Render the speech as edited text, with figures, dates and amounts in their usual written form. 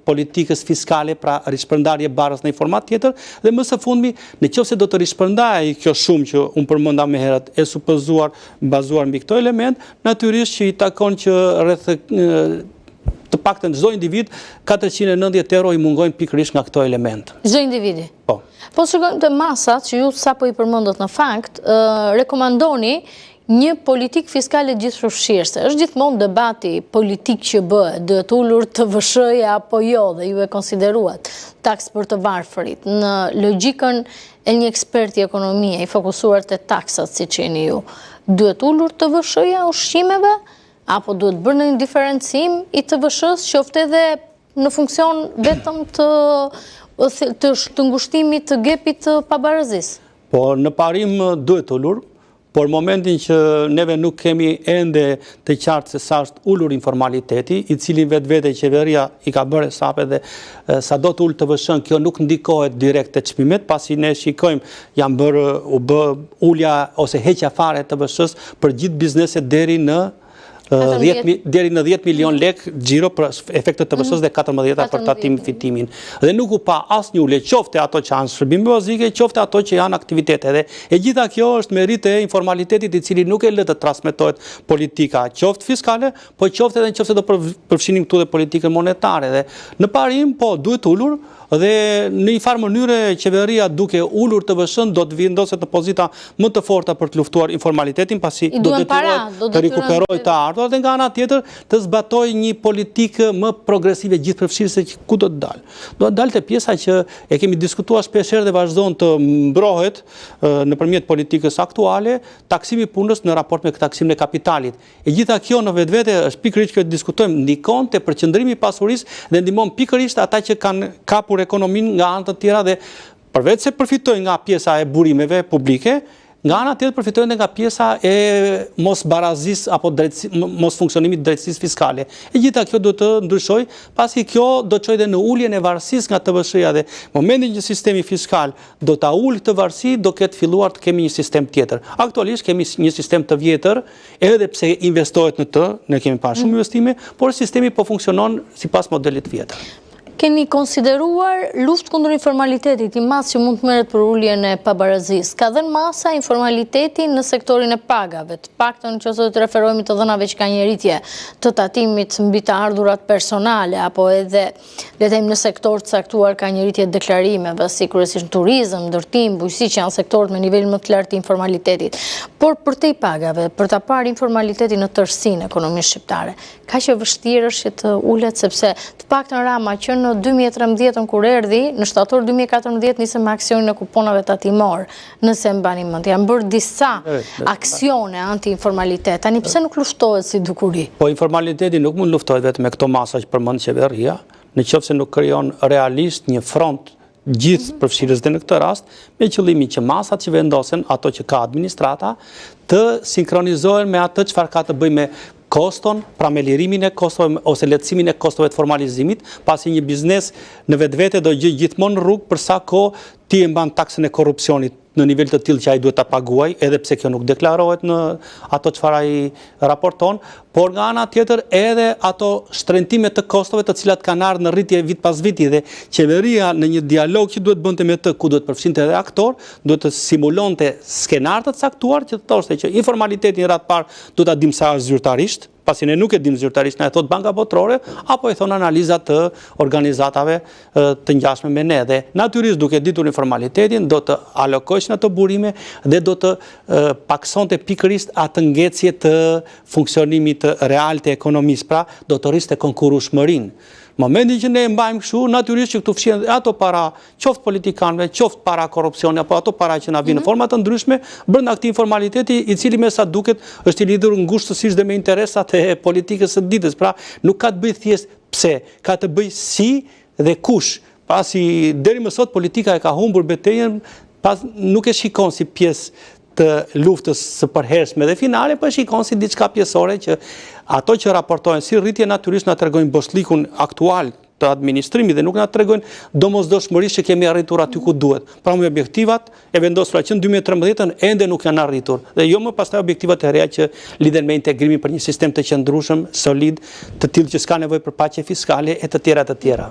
Politikës fiskale, pra rishpërndarje barrës në një format tjetër, dhe më së fundmi, në qoftë se do të rishpërndahej kjo shumë që unë përmenda më herët e supozuar bazuar mbi këto element, natyrisht që i takon që rreth të paktën çdo individ 490 euro i mungojnë pikërisht nga këto elementë. Çdo individi? Po. Po shikojmë te masat që ju sapo i përmendët në fakt, rekomandoni Një politikë fiskale gjithëpërfshirëse. Është gjithmonë debati politik që bëhet, duhet ulur TVSH-ja apo jo dhe ju e konsideruat taksë për të varfërit. Në logjikën e një eksperti ekonomie i fokusuar te taksat siç jeni ju, duhet ulur TVSH-ja e ushqimeve apo duhet bërë ndonjë diferencim i TVSH-së, qoftë edhe në funksion vetëm të të të ngushtimit të gepit të pabarazisë? Po në parim duhet ulur, Por momentin që neve nuk kemi ende të qartë se sa është ulur informaliteti, i cili vetvete qeveria i ka bërë hesape dhe sado të ulë TVSH-në, kjo nuk ndikohet direkt te çmimet, pasi ne shikojmë janë bërë u bë ulja ose heqja fare e TVSH-së për gjithë bizneset deri në deri në 10 milion lek xhiro për efekt të TVSH-së dhe 14 për tatim fitimin. Dhe nuk u pa asnjë ulje, qoftë ato që janë shërbime bazike, qoftë ato që janë aktivitete. Dhe e gjitha kjo është meritë e informalitetit i cili nuk e lë të transmetohet politika, qoftë fiskale, po qoftë edhe në qoftë se do përfshinim këtu dhe politikën monetare. Dhe në parim, po, duhet ulur, Dhe në një farë mënyre qeveria duke ulur TVSH-në do të vendoset në pozita më të forta për të luftuar informalitetin, pasi do të detyrohet të rikuperojë të ardhurat dhe nga ana tjetër të zbatojë një politikë më progresive gjithëpërfshirëse që ku do të dalë. Do të dalë te pjesa që e kemi diskutuar shpeshherë dhe vazhdon të mbrohet nëpërmjet politikës aktuale, taksimi i punës në raport me taksimin e kapitalit. E gjitha kjo në vetvete është pikërisht kjo që diskutojmë, ndikon te përqendrimi i pasurisë dhe ndihmon pikërisht ata që kanë kapur ekonominë nga anë të tjera dhe përveç se përfitojnë nga pjesa e burimeve publike, nga ana tjetër përfitojnë edhe nga pjesa e mosbarazisë apo drejtësi, mosfunksionimit të drejtësisë fiskale. E gjitha kjo duhet të ndryshojë, pasi kjo do të çojë dhe në uljen e varësisë nga TVSH-ja dhe momentin që sistemi fiskal do ta ulë këtë varësi, do ketë filluar të kemi një sistem tjetër. Aktualisht kemi një sistem të vjetër, edhe pse investohet në të, ne kemi parë shumë mm. investime, por sistemi po funksionon sipas modelit të vjetër. Keni konsideruar luftë kundër informalitetit, një masë që mund të merret për uljen e pabarazisë. Ka dhënë masa informaliteti në sektorin e pagave, të paktën që do të referohemi të dhënave që ka një rritje të tatimit mbi të ardhurat personale, apo edhe le të themi në sektorë të caktuar ka një rritje të deklarimeve, si kryesisht në turizëm, ndërtim, bujqësi që janë sektorët me nivelin më të lartë të informalitetit. Por përtej pagave, për ta parë informalitetin në tërësi në ekonominë shqiptare, kaq e vështirë është që të ulet sepse të paktën Rama që në 2013 kur erdhi, në shtator 2014 nisën me aksionin e kuponave tatimorë, nëse e mbani mend. Janë bërë disa aksione anti-informalitet. Tani pse nuk luftohet si dukuri? Po informaliteti nuk mund luftohet vetëm me këto masa që përmend qeveria, në qoftë se nuk krijon realisht një front gjithëpërfshirës dhe në këtë rast, me qëllimin që masat që vendosen, ato që ka administrata, të sinkronizohen me atë çfarë ka të bëjë me koston, pra me lirimin e kostove ose lehtësimin e kostove të formalizimit, pasi një biznes në vetvete do gjejë gjithmonë rrugë për sa kohë ti e mban taksën e korrupsionit në nivel të tillë që ai duhet ta paguajë, edhe pse kjo nuk deklarohet në ato çfarë ai raporton, por nga ana tjetër edhe ato shtrenjtime të kostove të cilat kanë ardhur në rritje vit pas viti dhe qeveria në një dialog që duhet bënte me të, ku duhet përfshinte edhe aktorë, duhet të simulonte skenarë të caktuar që të thoshte që informalitetin në radhë parë duhet ta dimë sa është zyrtarisht, pasi ne nuk e dimë zyrtarisht, na e thotë Banka Botërore apo e thonë analiza të organizatave të ngjashme me ne dhe natyrisht duke ditur informalitetin do të alokojshin ato burime dhe do të paksonte pikërisht atë ngecje të funksionimit real të ekonomisë, pra do të rriste konkurrueshmërinë. Momentin që ne e mbajmë kështu, natyrisht që këtu fshihen ato para qoftë politikanëve, qoftë para korrupsioni apo ato para që na vijnë në mhm. forma të ndryshme, brenda këtij informaliteti, i cili me sa duket është i lidhur ngushtësisht dhe me interesat e politikës së ditës. Pra, nuk ka të bëjë thjesht pse, ka të bëjë si dhe kush. Pasi deri më sot politika e ka humbur betejën, pas nuk e shikon si pjesë të luftës së përhershme dhe finale, po e shikon si diçka pjesore që ato që raportohen si rritje natyrisht na tregojnë boshllëkun aktual. të administrimit dhe nuk na tregojnë domosdoshmërisht që kemi arritur aty ku duhet. Pra me objektivat e vendosura që në 2013-ën ende nuk janë arritur dhe jo më pastaj objektivat e reja që lidhen me integrimin për një sistem të qëndrueshëm, solid, të tillë që s'ka nevojë për paqe fiskale e të tjera të tjera.